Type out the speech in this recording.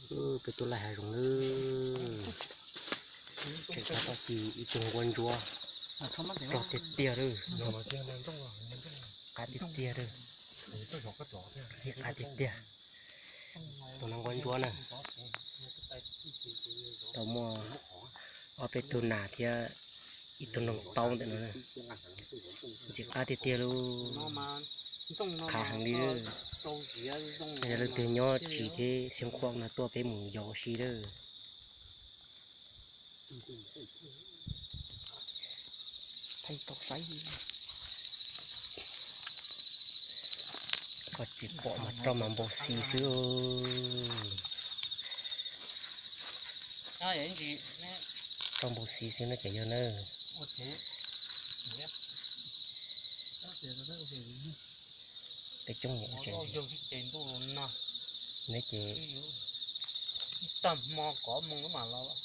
Peb tuaj laij hav zoov lawm. Tseem qab tau ci ib tug nquab ntsuab rog tiag tiag lawm. Qab tiag tiag lawm. Ntxim qab tiag tiag. Tus no nquab ntsuab na. Tau muaj ob peb tug nas thiab ib tug noog taub ntawm no na. Ntxim qab tiag tiag lawm. Qab heev li. Yog leej twg nyob Tsis thiab Xeev Khuam no tuaj peb mus yos ua si lawm. Koj tsis pom mas roj mas npau xi xwb. Roj npau xi xwb no ces yog na. Peb coob nyob ces neb ces tag hmo kov mus mas los.